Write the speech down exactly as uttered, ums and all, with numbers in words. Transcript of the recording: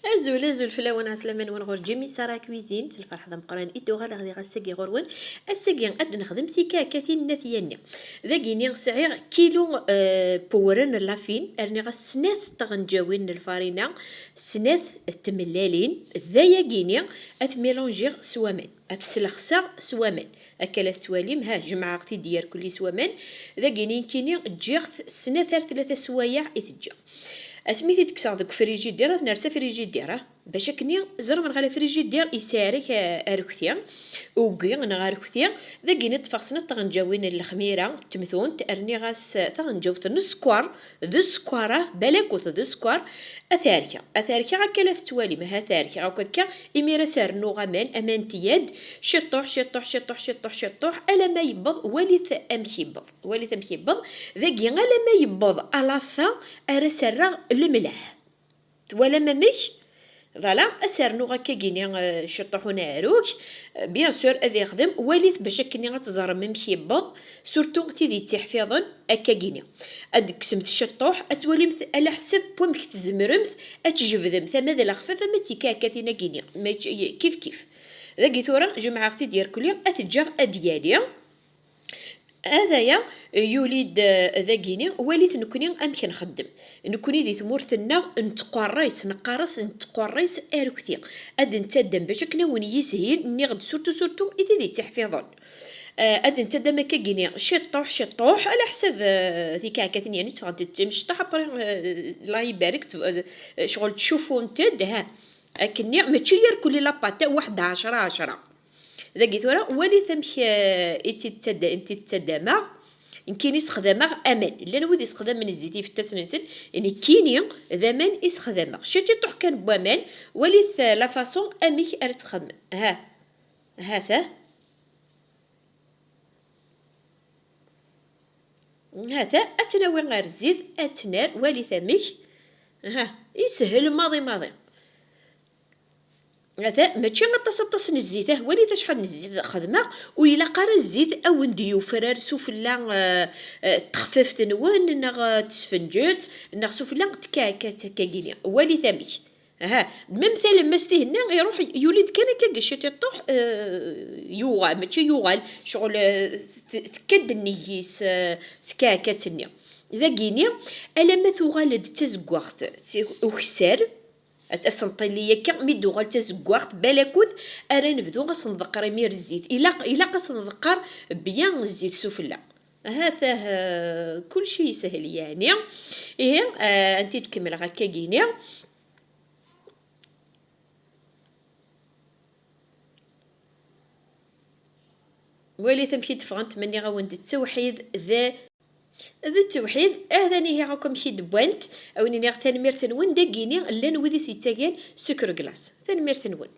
Azul, azul fell-awen, ɛeslama-nwen ɣur Jimmy Sarah Cuisine, s lferḥ d ameqqran i d-uɣaleɣ diɣ ass-agi ɣur-wen. Ass-agi ad d-nexdem tikakatin n At Yanni. Dagini sɛiɣ kilu, euh, n wewren n lafin, rniɣ-as snat tɣenǧawin n lfarina, snat n tmellalin, d ayagini ad t-mélangiɣ s waman, ad t-sleɣseɣ s waman. Akka la tettwalim, ha, jemɛeɣ-t-id yerkulli s waman. Dagini nekkini ǧǧiɣ-t snat ar tlata swayeɛ i teǧǧa. Asmi t-id-kkseɣ deg ufrijidir, ad t-nerr s afrijidir, ah, bac akken ẓrem neɣ afrijidir yesɛerk, ah, arekti, ugi neɣ arekti. Dagini ṭṭfeɣ snat tɣenǧawin n lexmira n temtunt, rniɣ-as taɣenǧawt n sskeṛ, d sskeṛ, ah, balakut d sskeṛ, ad t-rkeɣ. Ad t-rkeɣ akka la tettwalim, ha t-rkeɣ akk akka, imir ad s-rnuɣ aman, aman n tiyad, ciṭuḥ, ciṭuḥ, ciṭuḥ, ciṭuḥ, ciṭuḥ, alamma yewweḍ, walit amek yewweḍ. Walit amek yewweḍ. Dagi alamma yewweḍ à la fin ara s-rreɣ lemleḥ. Twalam amek? Voilà, ad s-rnuɣ akkagini, euh, ciṭuḥ uneɛruk. Euh, bien sûr, ad ixdem. Walit bac akkenni ad teẓrem amek yewweḍ. Surtout tid yettiḥfiḍen akkagini. Ad d-tekksemt ciṭuḥ, ad twalimt ala ḥsab n wamek tzemremt ad tjebdemt. Ama d lexfaf, ama d tikɛekkatin-agini. Mačči, kif kif. Dagi tura, jemɛeɣ-t-id yerkuli, ad t-ǧǧeɣ ad d-yali. Ataya, yuli-d, eh, dagini, walit nekni amek nxeddem. Nekni di tmurt-nneɣ nettqerris, neqqar-as nettqerris arekti. Ad d-nettaddam bac akken ad wen-yishil, nniɣ-d surtout, surtout i tid yettiḥfiḍen. Eh, ad d-nettaddam akkagini, ciṭuḥ, ciṭuḥ, ala ḥsab, eh, tikɛekkatin yerni tteffɣent-d timecṭaḥ, après, eh, Allah ibarek, tt-, eh, ccɣel ttcuffunt-d, ha. Akkenni, mačči yerkul i la pâte, waḥed ɛecra, ɛecra. Dagi tura, walit amek, eh, i tt-id-ttadda-, i tt-id-ttaddameɣ. Nekkini sexdameɣ aman. Llan wid isexdamen zzit ifettasen-nsen, nekkini d aman i sexdameɣ. Ciṭuḥ kan n waman, walit, eh, la façon amek ara txedmem. Ha, ha-t-a. Ha-t-a, ad tt-nawi ar zzit, ad tt-nerr, walit amek. Ha, yeshel maḍi maḍi. Ha-t-a, mačči aṭas aṭas n zzit, ah, walit acḥal n zzit xedmeɣ, ur ilaq ara zzit a wen-d-yufrar sufella, eh, eh, n texfift-nwen, neɣ, eh, n tesfenǧet, neɣ sufella n tkaɛkat akkagini. Walit amek. Aha, même talemmast ihenna iruḥ yuli-d kan akka deg ciṭuḥ, eh, yuɣal, mačči yuɣal, ccɣel, eh, t-, tekka-d nnig-is, eh, tkaɛkat-nni. Dagini, alamma tuɣal-d d tazeggaɣt si ukessar, as-, asenṭili akka, mi d-tuɣal d tazeggaɣt, balakud ara nebdu asenḍeqqer imir zzit. Ilaq, ilaq asenḍeqqer bien zzit sufella. Ahat, ah, kulci yeshel yeɛni. Ihi, ah, ad tent-id-kemmleɣ akkagini. Walit amek i d-ffɣent, ma nniɣ-awen-d d ttewḥid d, d ttewḥid, atan ihi akk amek i d-wwant, a wen-iniɣ tanemmirt-nwen, dagini llan wid i s-yettagan sucre glace. Tanemmirt-nwen.